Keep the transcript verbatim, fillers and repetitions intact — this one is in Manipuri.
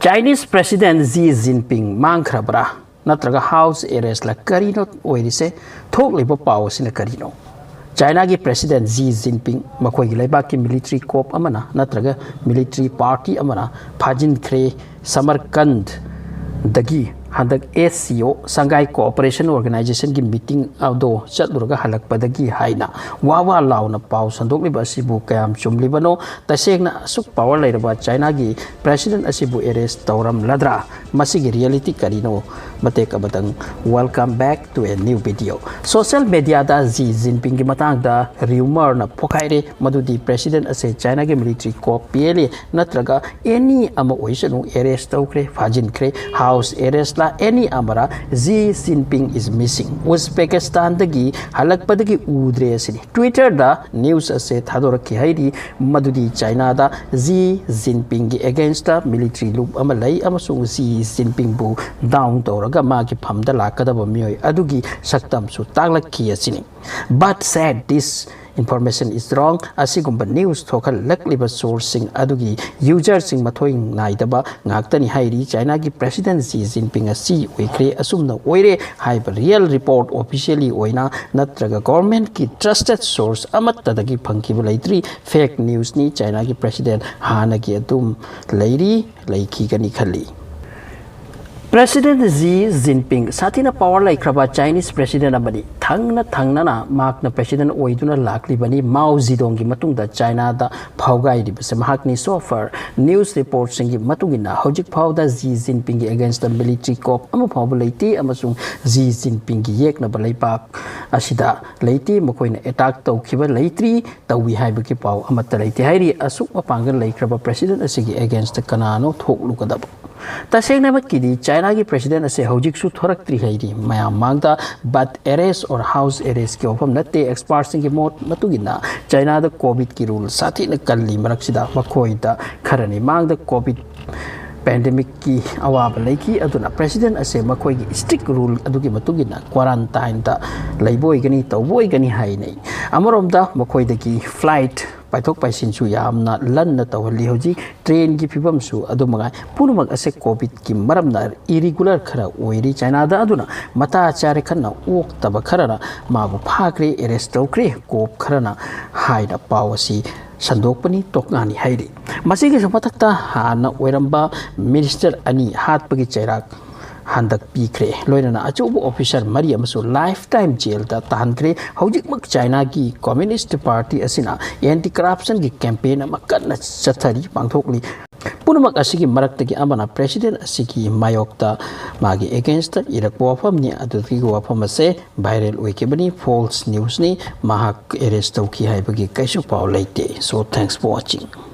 Chinese President Xi Jinping ꯃꯥꯡꯈ꯭ꯔꯕ꯭ꯔꯥ, ꯅꯠꯇ꯭ꯔꯒ house arrest ꯂ ꯀꯔꯤꯅꯣ ꯑꯣꯏꯔꯤꯁꯦ? ꯊꯣꯛꯂꯤꯕ ꯄꯥꯎ ꯑꯁꯤꯅ ꯀꯔꯤꯅꯣ? ꯆꯥꯏꯅꯥꯒꯤ President Xi Jinping ꯃꯈꯣꯏꯒꯤ ꯂꯩꯕꯥꯛꯀꯤ military coup ꯑꯃꯅ ꯅꯠꯇ꯭ꯔꯒ military party ꯑꯃꯅ ꯐꯥꯖꯤꯟꯈ꯭ꯔꯦ꯫ ꯁꯃꯔꯀꯟꯗꯒꯤ ꯍꯟꯗꯛ S C O, Shanghai Cooperation Organization ꯒꯤ meeting ꯑꯗꯣ ꯆꯠꯂꯨꯔꯒ ꯍꯜꯂꯛꯄꯗꯒꯤ ꯍꯥꯏꯅ ꯋꯥ ꯋꯥ ꯂꯥꯎꯅ ꯄꯥꯎ ꯁꯟꯗꯣꯛꯂꯤꯕ ꯑꯁꯤꯕꯨ ꯀꯌꯥꯝ ꯆꯨꯝꯂꯤꯕꯅꯣ? ꯇꯁꯦꯡꯅ ꯑꯁꯨꯛ power ꯂꯩꯔꯕ ꯆꯥꯏꯅꯥꯒꯤ President ꯑꯁꯤꯕꯨ arrest ꯇꯧꯔꯝꯂꯗ꯭ꯔꯥ? ꯃꯁꯤꯒꯤ reality ꯀꯔꯤꯅꯣ? ꯃꯇꯦꯛ ꯑꯃꯇꯪ꯫ Welcome back to a new video꯫ Social media the Xi Jinping ꯒꯤ ꯃꯇꯥꯡꯗ rumor ꯅ ꯄꯣꯈꯥꯏꯔꯦ, ꯃꯗꯨꯗꯤ President ꯑꯁꯦ ꯆꯥꯏꯅꯥꯒꯤ military coup ꯄꯤꯍꯜꯂꯤ, ꯅꯠꯇ꯭ꯔꯒ any ꯑꯃ ꯑꯣꯏꯁꯅꯨ, arrest ꯇꯧꯈ꯭ꯔꯦ, ꯐꯥꯖꯤꯟꯈ꯭ꯔꯦ, house arrest ꯂ any Amar, Xi Jinping is missing, ꯎꯖꯕꯦꯀꯤꯁꯇꯥꯟꯗꯒꯤ ꯍꯜꯂꯛꯄꯗꯒꯤ ꯎꯗ꯭ꯔꯦ ꯑꯁꯤꯅꯤ꯫ Twitter ꯗ news ꯑꯁꯦ ꯊꯥꯗꯣꯔꯛꯈꯤ ꯍꯥꯏꯔꯤ, ꯃꯗꯨꯗꯤ ꯆꯥꯏꯅꯥꯗ Xi Jinping ꯒꯤ against ꯇ military loop ꯑꯃ ꯂꯩ ꯑꯃꯁꯨꯡ Xi Jinping ꯕꯨ down ꯇꯧꯔꯒ ꯃꯥꯒꯤ ꯐꯝꯗ ꯂꯥꯛꯀꯗꯕ ꯃꯤꯑꯣꯏ ꯑꯗꯨꯒꯤ ꯁꯛꯇꯝꯁꯨ ꯇꯥꯛꯂꯛꯈꯤ ꯑꯁꯤꯅꯤ꯫ But said this information is wrong꯫ ꯑꯁꯤꯒꯨꯝꯕ news ꯊꯣꯛꯍꯜꯂꯛꯂꯤꯕ source ꯁꯤꯡ ꯑꯗꯨꯒꯤ user ꯁꯤꯡ ꯃꯊꯣꯏ ꯅꯥꯏꯗꯕ ꯉꯥꯛꯇꯅꯤ ꯍꯥꯏꯔꯤ꯫ ꯆꯥꯏꯅꯥꯒꯤ President Xi Jinping ꯑꯁꯤ ꯑꯣꯏꯈ꯭ꯔꯦ, ꯑꯁꯨꯝꯅ ꯑꯣꯏꯔꯦ ꯍꯥꯏꯕ real report officially ꯑꯣꯏꯅ ꯅꯠꯇ꯭ꯔꯒ government ꯀꯤ trusted source ꯑꯃꯠꯇꯗꯒꯤ ꯐꯪꯈꯤꯕ ꯂꯩꯇ꯭ꯔꯤ꯫ Fake news ꯅꯤ꯫ ꯆꯥꯏꯅꯥꯒꯤ President ꯍꯥꯟꯅꯒꯤ ꯑꯗꯨꯝ ꯂꯩꯔꯤ, ꯂꯩꯈꯤꯒꯅꯤ ꯈꯜꯂꯤ꯫ President Xi Jinping ꯁꯥꯊꯤꯅ power ꯂꯩꯈ꯭ꯔꯕ Chinese President ꯑꯃꯅꯤ꯫ ꯊꯪꯅ ꯊꯪꯅꯅ ꯃꯍꯥꯛꯅ President ꯑꯣꯏꯗꯨꯅ ꯂꯥꯛꯂꯤꯕꯅꯤ꯫ Mao Zedong ꯒꯤ ꯃꯇꯨꯡꯗ ꯆꯥꯏꯅꯥꯗ ꯐꯥꯎꯒꯥꯏꯔꯤꯕꯁꯦ ꯃꯍꯥꯛꯅꯤ꯫ So far news report ꯁꯤꯡꯒꯤ ꯃꯇꯨꯡ ꯏꯟꯅ ꯍꯧꯖꯤꯛ ꯐꯥꯎꯗ Xi Jinping ꯒꯤ against ꯇ military coup ꯑꯃ ꯐꯥꯎꯕ ꯂꯩꯇꯦ ꯑꯃꯁꯨꯡ Xi Jinping ꯒꯤ ꯌꯦꯛꯅꯕ ꯂꯩꯕꯥꯛ ꯑꯁꯤꯗ ꯂꯩꯇꯦ꯫ ꯃꯈꯣꯏꯅ attack ꯇꯧꯈꯤꯕ ꯂꯩꯇ꯭ꯔꯤ, ꯇꯧꯏ ꯍꯥꯏꯕꯒꯤ ꯄꯥꯎ ꯑꯃꯠꯇ ꯂꯩꯇꯦ ꯍꯥꯏꯔꯤ꯫ ꯑꯁꯨꯛ ꯃꯄꯥꯡꯒꯜ ꯂꯩꯈ꯭ꯔꯕ President ꯑꯁꯤꯒꯤ against ꯇ ꯀꯅꯥꯅꯣ ꯊꯣꯛꯂꯨꯒꯗꯕ? ꯇꯁꯦꯡꯅꯃꯛꯀꯤꯗꯤ ꯆꯥꯏꯅꯥꯒꯤ President ꯑꯁꯦ ꯍꯧꯖꯤꯛꯁꯨ ꯊꯣꯔꯛꯇ꯭ꯔꯤ ꯍꯥꯏꯔꯤ ꯃꯌꯥꯝ ꯃꯥꯡꯗ꯫ But arrest or house arrest ꯀꯤ ꯋꯥꯐꯝ ꯅꯠꯇꯦ꯫ Expert ꯁꯤꯡꯒꯤ ꯃꯣꯠ ꯃꯇꯨꯡ ꯏꯟꯅ ꯆꯥꯏꯅꯥꯗ COVID ꯀꯤ rule ꯁꯥꯊꯤꯅ ꯀꯜꯂꯤ ꯃꯔꯛꯁꯤꯗ ꯃꯈꯣꯏꯗ ꯈꯔꯅꯤ ꯃꯥꯡꯗ COVID pandemic ꯀꯤ ꯑꯋꯥꯕ ꯂꯩꯈꯤ꯫ ꯑꯗꯨꯅ President ꯑꯁꯦ ꯃꯈꯣꯏꯒꯤ strict rule ꯑꯗꯨꯒꯤ ꯃꯇꯨꯡ ꯏꯟꯅ quarantine ꯗ ꯂꯩꯕ ꯑꯣꯏꯒꯅꯤ, ꯇꯧꯕ ꯑꯣꯏꯒꯅꯤ ꯍꯥꯏꯅꯩ꯫ ꯑꯃꯔꯣꯝꯗ ꯃꯈꯣꯏꯗꯒꯤ flight ꯄꯥꯏꯊꯣꯛ ꯄꯥꯏꯁꯤꯟꯁꯨ ꯌꯥꯝꯅ ꯂꯟꯅ ꯇꯧꯍꯜꯂꯤ꯫ ꯍꯧꯖꯤꯛ ꯇ꯭ꯔꯦꯟꯒꯤ ꯐꯤꯕꯝꯁꯨ ꯑꯗꯨ ꯃꯉꯥꯏ꯫ ꯄꯨꯝꯅꯃꯛ ꯑꯁꯦ ꯀꯣꯚꯤꯗꯀꯤ ꯃꯔꯝꯅ ꯏꯔꯤꯒꯨꯂꯔ ꯈꯔ ꯑꯣꯏꯔꯤ꯫ ꯆꯥꯏꯅꯥꯗ ꯑꯗꯨꯅ ꯃꯇꯥ ꯆꯥꯔꯦ ꯈꯟꯅ ꯑꯣꯛꯇꯕ ꯈꯔꯅ ꯃꯥꯕꯨ ꯐꯥꯈ꯭ꯔꯦ, ꯑꯦꯔꯦꯁ ꯇꯧꯈ꯭ꯔꯦ, ꯀꯣꯞ ꯈꯔꯅ ꯍꯥꯏꯅ ꯄꯥꯎ ꯑꯁꯤ ꯁꯟꯗꯣꯛꯄꯅꯤ꯫ ꯇꯣꯛꯉꯥꯟꯅꯤ ꯍꯥꯏꯔꯤ꯫ ꯃꯁꯤꯒꯤꯁꯨ ꯃꯊꯛꯇ ꯍꯥꯟꯅ ꯑꯣꯏꯔꯝꯕ ꯃꯤꯅꯤꯁꯇꯔ ꯑꯅꯤ ꯍꯥꯠꯄꯒꯤ ꯆꯩꯔꯥꯛ ꯍꯟꯗꯛ ꯄꯤꯈ꯭ꯔꯦ꯫ ꯂꯣꯏꯅꯅ ꯑꯆꯧꯕ ꯑꯣꯐꯤꯁꯔ ꯃꯔꯤ ꯑꯃꯁꯨ ꯂꯥꯏꯐ ꯇꯥꯏꯝ ꯖꯦꯜꯗ ꯇꯥꯍꯟꯈ꯭ꯔꯦ꯫ ꯍꯧꯖꯤꯛꯃꯛ ꯆꯥꯏꯅꯥꯒꯤ ꯀꯝꯃ꯭ꯌꯨꯅꯤꯁ꯭ꯠ ꯄꯥꯔꯇꯤ ꯑꯁꯤꯅ ꯑꯦꯟꯇꯤ ꯀꯔꯞꯁꯟꯒꯤ ꯀꯦꯝꯄꯦꯟ ꯑꯃ ꯀꯟꯅ ꯆꯠꯊꯔꯤ, ꯄꯥꯡꯊꯣꯛꯂꯤ꯫ ꯄꯨꯝꯅꯃꯛ ꯑꯁꯤꯒꯤ ꯃꯔꯛꯇꯒꯤ ꯑꯃꯅ ꯄ꯭ꯔꯦꯁꯤꯗꯦꯟꯠ ꯑꯁꯤꯒꯤ ꯃꯥꯌꯣꯛꯇ ꯃꯥꯒꯤ ꯑꯦꯒꯦꯟꯁ꯭ꯠꯇ ꯏꯔꯛꯄ ꯋꯥꯐꯝꯅꯤ꯫ ꯑꯗꯨꯒꯤ ꯋꯥꯐꯝ ꯑꯁꯦ ꯚꯥꯏꯔꯦꯜ ꯑꯣꯏꯈꯤꯕꯅꯤ, ꯐꯣꯜꯁ ꯅ꯭ꯌꯨꯁꯅꯤ꯫ ꯃꯍꯥꯛ ꯑꯦꯔꯦꯁ ꯇꯧꯈꯤ ꯍꯥꯏꯕꯒꯤ ꯀꯩꯁꯨ ꯄꯥꯎ ꯂꯩꯇꯦ꯫ So, thanks for watching.